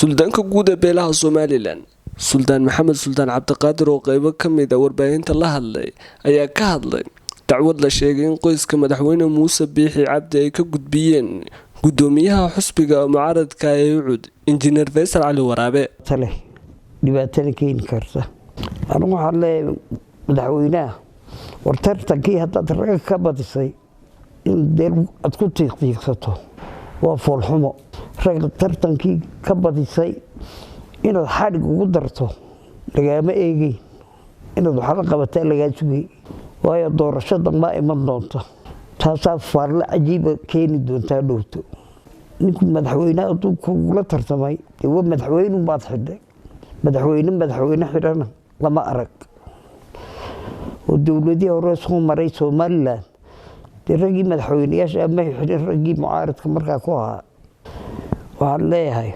Suldaanka guud ee beelaha Somalilan, Suldaan Maxamed Suldaan Cabdiqaadir, oo qeybo ka mid a warbaahinta la hadlay, ayaa ka hadlay dacwad la sheegay in qoyska Madaxweyne Muuse Biixi Cabdi ay ka gudbiyeen gudoomiyaha xusbiga mucaaradka ee UCUD, Injineer Faysal Cali Waraabe. Dhibaatana keeni karta. Anigu waxaan leeyahay madaxweynaha, war tartankii haddaad ragga ka badisay, in dee aad ku tiiqtiiqsato waa foolxumo. Ragga tartankii ka badisay inaad xadhig ugu darto lagaama eegeyn, inaad waxla qabataa lagaa sugay, waayo doorasho dambaa iman doonta, taasaa faalle cajiiba keeni doontaa dhowto. Ninku madaxweyneha hadduu kugula tartamay, dee waa madaxweynunbaad xidhay. Madaxweyne madaxweyne xidhana lama arag oo dowladihii hore soo maray Somalilan, dee raggii madaxweyneyaasha may xidhin raggii mucaaridka markaa ku ahaa. Waxaan leeyahay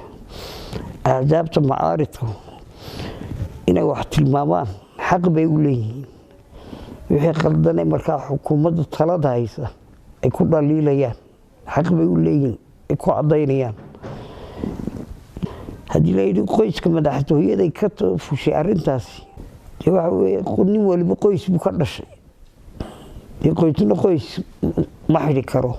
axsaabta mucaaridku inay wax tilmaamaan xaq bay u leeyihiin, wixii qaldanay markaa xukuumadda talada haysa ay ku dhaliilayaan xaq bay u leeyihiin, ay ku caddaynayaan. Haddii la yidhi qoyska madaxtooyaday ka fushay arrintaasi, dee waxa weeye nin waliba qoys buu ka dhashay, dee qoysna qoys ma xidhi karo,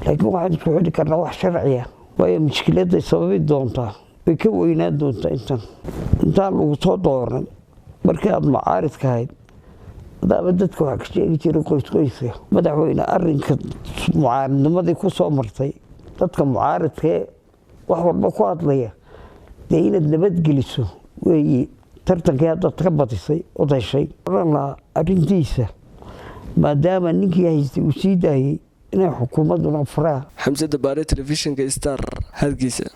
laakiin waxaan isku xidhi karnaa wax sharciya, waayo mushkiladay sababi doontaa way ka weynaan doontaa intan. Intaan lagu soo dooran, markii aada mucaaridka ahayd, adaaba dadka waxaa ka sheegi jiray qoys qoyska. Madaxweyne, arinka mucaaridnimadii ku soo martay dadka mucaaridkaee wax walba ku hadlaya, dee inaad nabadgeliso weeye. Tartankii haddaad ka badisay ood heshay, oran lahaa arrintiisa, maadaama ninkii haystay uu sii daayey, inay xukuumadduna faraha Xamse Dabaare, Telefishinka Star, Hargeysa.